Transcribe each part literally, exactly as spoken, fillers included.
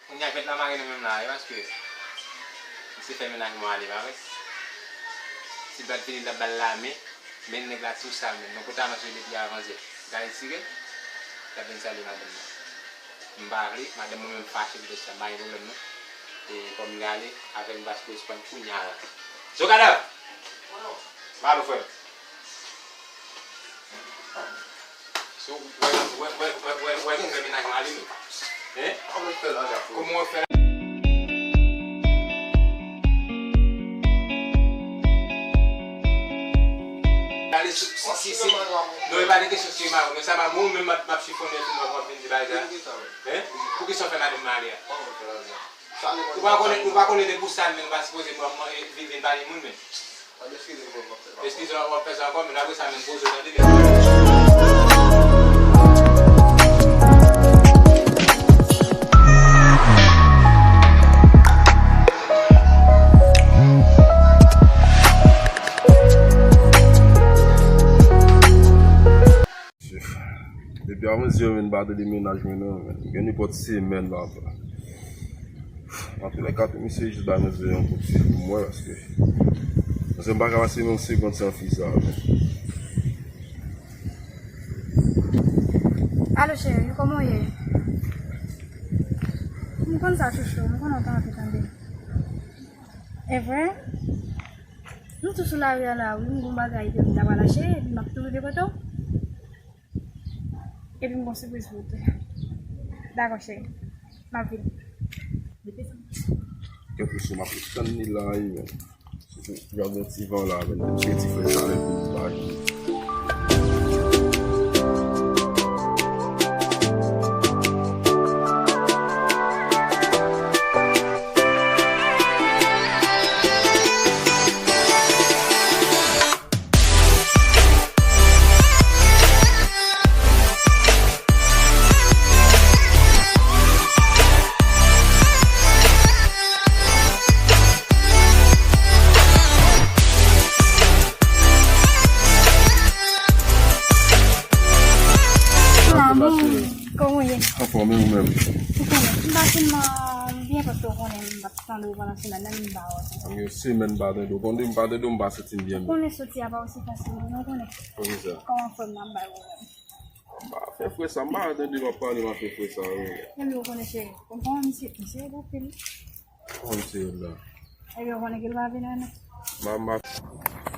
Kounye a, fèt la mare nou menm la, e paske misye fè mennaj mwen ale, pa vre? Si l pa t vini, l t ap ba l lame, men nèg la tou sal menm. Donk, kòm sa, misye depi avan zè, gade sirèt, l ap vin salye madanm nan. M pa vle, madanm mwen menm fache poutèt sa, m pa gen pwoblèm non. E kòm li ale, avè m pa sipoze sispann kounye a la. Zokadav! Ba nou, frè m. So, wè, wè, wè, wè, wè, wè, wè, mennaj mwen ale nou. Hein? Kòman w fè la, Gafo? Kòman w fè la? Ale, si, si, si, si. Non, e pa de kesyon si mari w. Men sa pa bon, men m ap, m ap chifonnen tou, mwen, w ap vin di bagay sa. Hein? Poukisa w fè madanm mwen ale a? Ou pa konnen, ou pa konnen de pou sa, men ou pa sipoze mwen, mwen, vin, vin pale moun, men. Eskize, w ap fè sa ankò, men apre sa, men poze w tande, men. Depi avan zè yo vin pa tande mennaj mwen non, men gen nenpòt semèn papa. Antoulèka, tou misye jis bay mwen yon kout fil pou m wè, paske paske m pa ka pase yon segonn san fi sa. Alo, cheri, kòman w ye? M konn sa, chouchou, m konnen w ta anvi tande. E vre? M tou sou lari a la, wi, m gon bagay ke m ta pral achte, epi m ap tou rive kote w. Epi m gon sipriz pou ou tou. Dakò, cheri. M ap vini. Kèlkeswa, m ap tann li la, wi, men. Sitou, jan gen ti van la, men, m se ti frè sa, lè pou m pa. Kòman w ye? Anfòm, e ou menm? Ou konnen, m pa tèlman byen paske w konnen m pa t tande w pandan semèn nan, m pa wè. Yon semèn m pa tande w. Konnen m pa tande w, m pa santi m byen menm. Ou konnen soti a pa osi fasil, non, ou konnen. Poukisa? Kòman frè m nan bay pwoblèm? M pa fè frè sa, m pa tande w ap pale, m ap fè frè sa, wi. Ebyen, ou konnen, cheri, kòman misye, misye ede w pil. Kòman misye ede w la? Ebyen, ou konnen ke l pa vin non. Mama.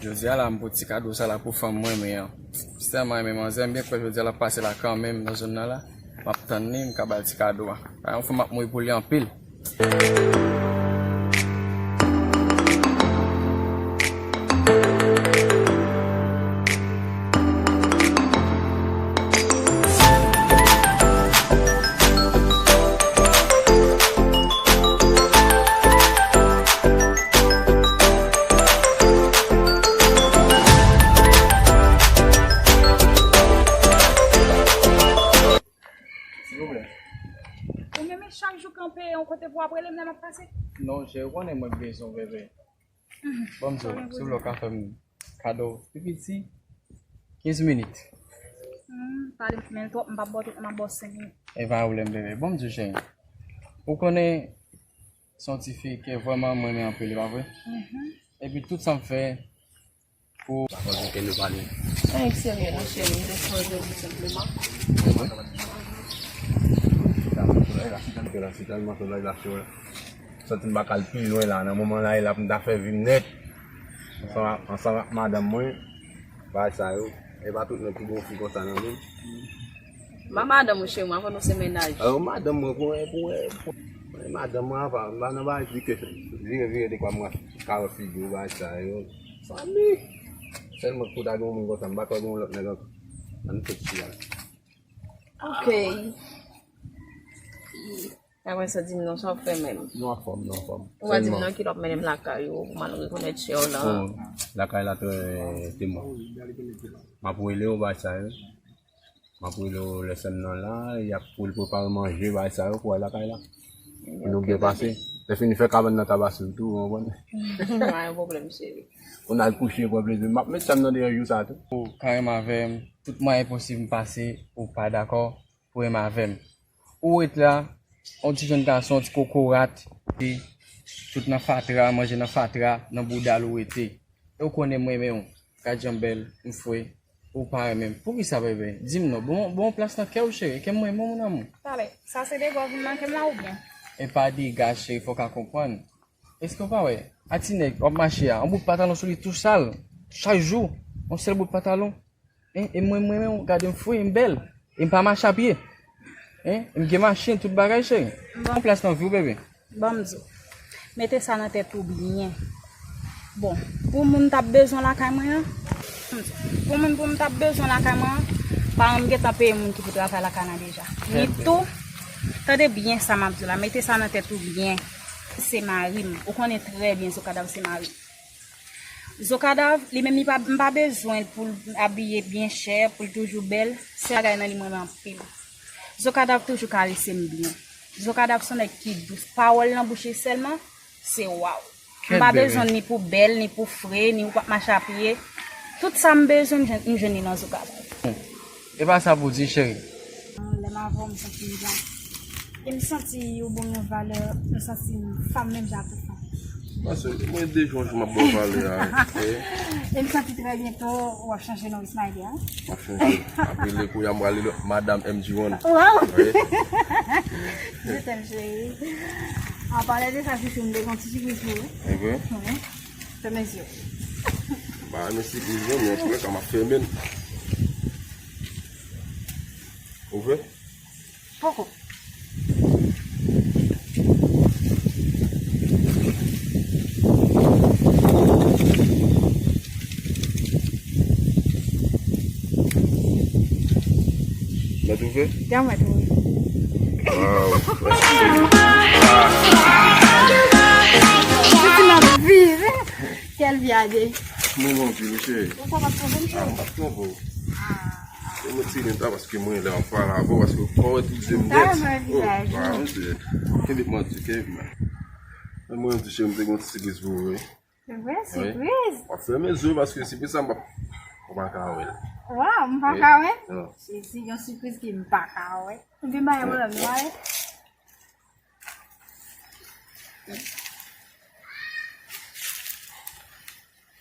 Jodi a la, m pote ti kado sa la pou fanm mwen, men an. M tèlman renmen manzè, m byen kwè jodi a l ap pase la kanmenm nan zòn nan la. M ap tann li, m ka ba l ti kado a. A, yon fanm ap mouri pou li anpil. Silvouplè. Ou menm, e chak jou kanpe yon kote pou w ap rele m lè m ap pase? Non, cheri, ou konnen mwen bezwen w, bebe. Ban m di w, silvouplè, w ka fè m kado pi piti kenz minit. Hmm, pale m twòp, m p ap ba w tout, m ap ba w senk minit. E pa pwoblèm, bebe. Ban m di w, cheri. Ou konnen, se yon ti fi ke vrèman mwen renmen anpil, e pa vre? Epi tout sa m fè, pou. Sa fè okenn nou pale. Anyen k serye non, cheri, m te sonje w tou senpleman. Solèy la, si tèlman, si tèlman solèy la cho la. Santi m pa ka al pi lwen la, nan moman la, e la pou m ta fè vi m nèt. Ansanm ak, ansanm ak madanm mwen, bagay sa yo. E pa tout nèg ki gen yon fi konsa nan men. Ba madanm ou, cheri, m, avan nou se mennaj. Alò, madanm mwen, pou, pou, pou, madanm mwen, apa, m pa nan bagay di ke vire, vire, de kwa m ka wè figi w, bagay sa yo. Sanble. Sèlman kou ta gen yon moun konsa, m pa kwè gen yon lòt nèg ankò. Ann fè ti a. Ok. Apre sa, di m non, sa w ap fè menm? Nou anfòm, nou anfòm. Ou pa di m non, ki lè w ap mennen m lakay ou, pou m al rekonèt chè w lan? Bon, lakay la trè, te mò. M ap rele w, bagay sa yo. M ap rele w lè sè m nan la, y ap pou l prepare manje, bagay sa yo, pou w al lakay la. Pou nou byen pase. Lè fini fè kabann nan tabasou tou, ou konprann? Pa gen pwoblèm, cheri. Pou n al kouche, pran plezi. M ap met sè m nan deyò jou sa tou. Ou ka renmen avè m, tout mwayen posib m pase, ou pa dakò, pou renmen avè m. Ou ret la, On ti jèn gason, on ti kokorat, e tout nan fatra, manje nan fatra, nan bouda l ou rete. E ou konnen m renmen w, gad jan m bèl, m fre, ou pa renmen m. Poukisa, bebe? Di m non, bon, bon plas nan kè w, cheri, ke m renmen w, mon amour. Talè, sa se dega w vin manke m la oubyen? E pa dega, cheri, fò w ka konprann. Èske w pa wè? A ti nèg, w ap mache a, on bout patalon sou li tou sal, chak jou, on sèl bout patalon. Hein, e mwen, mwen menm, gade m fre, m bèl. E m pa mache a pye. Hein, e m gen machin, tout bagay, cheri. Bon. Pran plas nan vi w, bebe. Ban m di w. Mete sa nan tèt ou byen. Bon, pou moun t ap bezwen lakay mwen an, pou moun pou m t ap bezwen lakay mwen an, paran m gentan peye moun ki pou travay lakay la deja. Ni tou, tande byen sa m ap di w la, mete sa nan tèt ou byen. Se mari m. Ou konnen trè byen Zokadav se mari m. Zokadav, li menm, li pa, m pa bezwen l pou l abiye byen chè, pou l toujou bèl. Sèl bagay nan li m renmen anpil. Zokadav toujou karese m byen. Zokadav se yon nèg ki dous. Pawòl nan bouch li sèlman, se waw. M pa bezwen ni pou bèl, ni pou fre, ni ou p ap mache a pye. Tout sa m bezwen, m jwenn, m jwenn li nan Zokadav. E pa sa pou di, cheri. Lè m avè w, m santi m byen. E m santi ou ban m yon valè, m santi m fanm menm jan ak tout fanm. Paske mwen de jou an jou m ap ba w valè a, wi. E m santi trè byento w ap chanje non Ismaëlia, wi. M ap chanje. Apre lè kounye a m pral rele Madam M G one. Waw! Wi. Je t'aime, chérie. An palan de sa, chouchou, m te gen yon ti sipriz pou ou. E vre? Wi. Fèmen zye w. M pa renmen sipriz non, men antouka m ap fèmen l. Ouvè? Poko. Mèt ouvè? Jan mèt ouvè. Waw. Mwen santi m ap viv. Kèl vi a de. Mwen bon, cheri. Ou pa t ap twonpe m, cheri? Ah, m pa t twonpe w. Ah. E mwen ti lenta paske mwen lè m ap pale avè w, paske w pa wè tout je m nèt. Oh, pa mwen vizaj ou. Kenbe manti, kenbe manti. Men mwen di cheri m te gen yon ti sipriz pou ou, wi. Se vre, sipriz? W ap fèmen zye w paske sipriz sa m p ap, ou pa ka wè l. Waw, m pa ka wè? Non. Jezi, yon sipriz ke m pa ka wè. Ebyen, bay mwen la, m pa wè.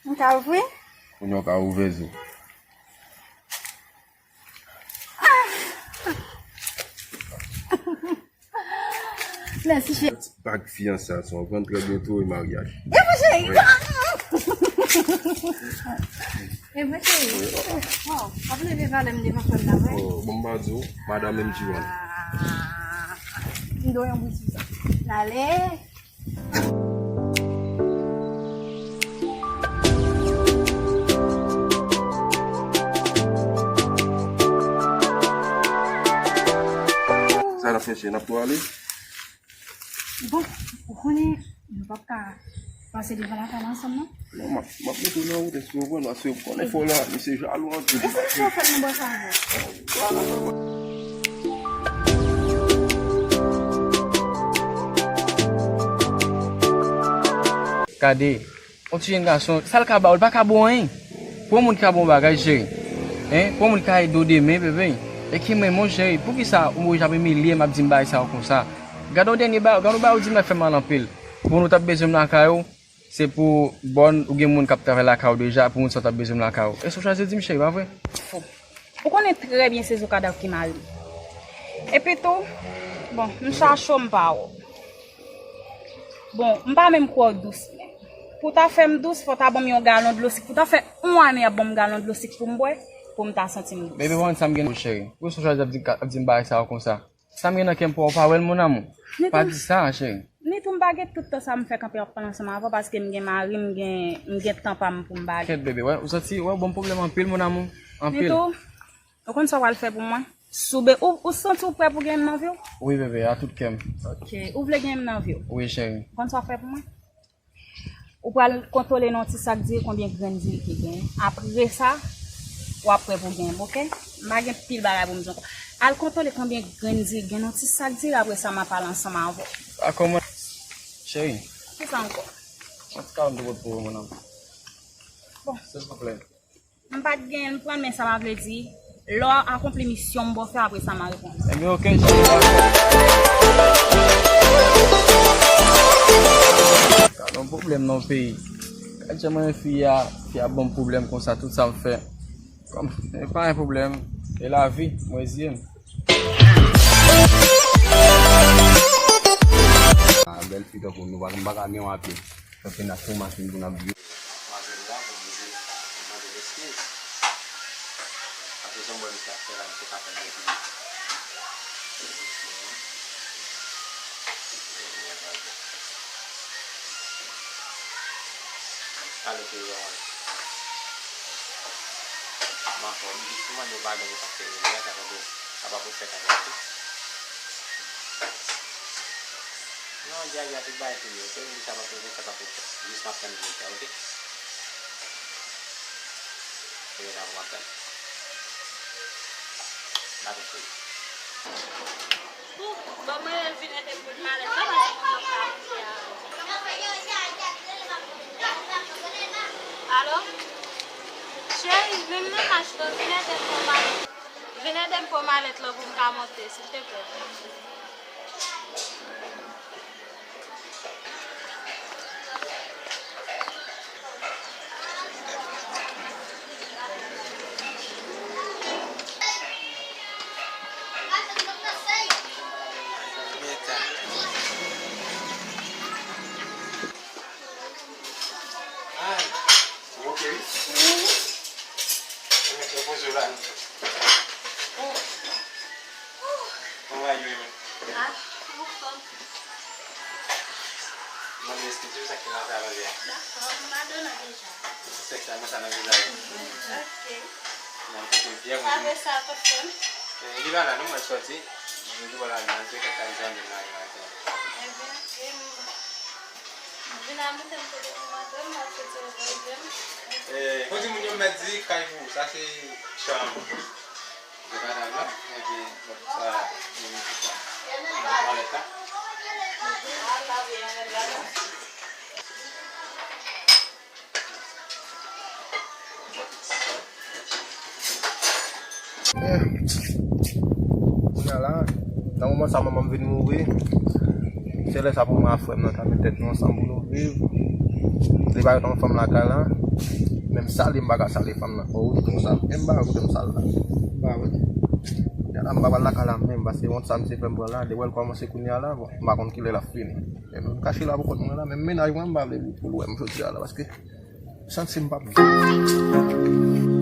M ka ouvri? Kounye a w ka ouvè zye w. Mèsi, cheri. Ti bag fiyanse a, se yon gran trè byento e maryaj. E mwen, cheri. Wi. E mwen, cheri. Wi. Waw, w ap leve valè m devan frè m la, vre? Oh, bon, m pa di w, Madam M G one. Ah, m dwe yon bouti sa. N ale. Sa n ap fè, cheri? N ap tou ale? Bon, ou konnen, nou p ap ka pase devan lakay la ansanm, non? Non, m ap, m ap mete w nan wout, èske w konprann? Paske w konnen fò la, misye jalou anpil. E sa k fè w fè l nan bwa sa avè w? Gade, yon ti jèn gason, sa l ka ba w, li pa ka ba w anyen. Pou yon moun ki ka ba w bagay, cheri. Hein? Pou yon moun ki ka ede w demen, bebe. E ki mwen, mon cheri, poukisa ou oblije ap imilye m, ap di m bagay sa yo konsa? Gade yon dènye bagay, gade yon bagay ou di m la fè m mal anpil. Pou nou t ap bezwen m lakay ou, se pou bòn ou gen moun k ap travay lakay ou deja, pou moun sa w t ap bezwen m lakay ou. E sa w chwazi di m, cheri, pa vre? Fou. Ou konnen trè byen se Zokadav ki mari m. Epi tou, bon, m chache w, m pa wè w. Bon, m pa menm kwè w dous, men pou w ta fè m dous, fò w ta ban m yon galon dlo sik. Pou w ta fè yon ane ap ban m galon dlo sik pou m bwè, pou m ta santi m dous. Bebe, pa konn sa m gen, cheri. Poukisa w chwazi ap di, ap di m bagay sa yo konsa? Sa m gen nan kè m pou w pa wè l, mon amour. Pa di sa, cheri. Ni tou m pa gen tout tan sa m fè kanpe ap pale ansanm avè w, paske m gen mari m, m gen, m gen tan pa m pou m bale. Kèt, bebe, wè, ou santi, wè, ou ban m pwoblèm anpil, mon amour. Anpil. Ni tou, ou konn sa w pral fè pou mwen? Soube, ou, ou santi w prè pou gen m nan vi w? Wi, bebe, a tout kè m. Ok, ou vle gen m nan vi w? Wi, cheri. Ou konn sa w ap fè pou mwen? Ou pral kontwole nan yon ti sak diri konbyen grenn diri ki genyen. Apre sa, w ap prè pou gen m, ok? M pa gen pil bagay pou m di ankò. Al kontwole konbyen grenn diri gen nan yon ti sak diri, apre sa, m ap pale ansanm avè w. A kòman? Cheri. Kisa ankò? Yon ti kado m te pote pou ou, mon amour. Bon. Silvouplè. M pa t genyen l, m pran l, men sa pa vle di Lè w akonpli misyon m ba w fè, apre sa m a reponn. Ebyen, oke, cheri. Gade yon pwoblèm nan peyi. Gade jan mwen fi a, fi a ban m pwoblèm konsa, tout sa m fè. Kòm, e pa yon pwoblèm, e lavi, mwen reziye m. Ah, bèl fi tankou nou, pa, m pa ka gen yon apye. Tankou n ap fè machin pou n ap di. Matmwazèl la, pou m di l, m mande l eskiz. Paske se yon bò misye ap fè la, misye ka fè l depi. Alò ke yon. M ankò, m di, m mande w padon pou sa k te rive a, sa pa pou, sa pa pou fèt ankò, oke? Non, dja, dja, tout bagay fini, oke? M di sa pa pou fèt, sa pa pou fèt. Jis m ap tann vin fè, oke? Oke, dakò, m ap tann. Dakò, cheri. Bon, mwen vin ede pou malèt la, paske mwen pa ka monte a. Alo? Cheri, menm nan mach la, vin ede m pran malèt. Vin ede m pran malèt la pou m ka monte, silteplè. Ay, ou oke wi? Mwen repoze w la. Kòman yo ye menm? Ah, anfòm. Mande eskize w sa k te nan travay la. Dakò, m padone deja. Se sèks la, mwen sa nan vizaj. Ok. Nan kote byen. Apre sa, kot fè m? Eh, li pa la non, mwen sòti. Mwen di wala nan se kèk kay zanmi m la yon maten. Ebyen, ok, m vin a mete m kote m maten, m ap fete repoze m. Eh, fò di moun yo mèt di kay pou ou, sa se chanm. Yo pa dakò, epi lòt sa, yo mete sa nan malèt la. Eh, kounye a la, nan moman sa, manman m vin mouri. Se lè sa pou mwen ak frè m nan ta met tèt nou ansanm pou nou viv. Li pa ret yon fanm lakay la. Menm sali, m pa ka sali fanm nan. O wi, tou sal. E m pa wè kote m sal la. M pa wè. Kounye a la, m pa pral lakay la menm, paske wont sa misye fè m pran la, depi l kòmanse kounye a la, bon, m pa konn kilè l ap fini. E m kache la pou kont mwen la, menm mennaj mwen, m pa vle pou l wè m jodi a la, paske m santi m p ap viv.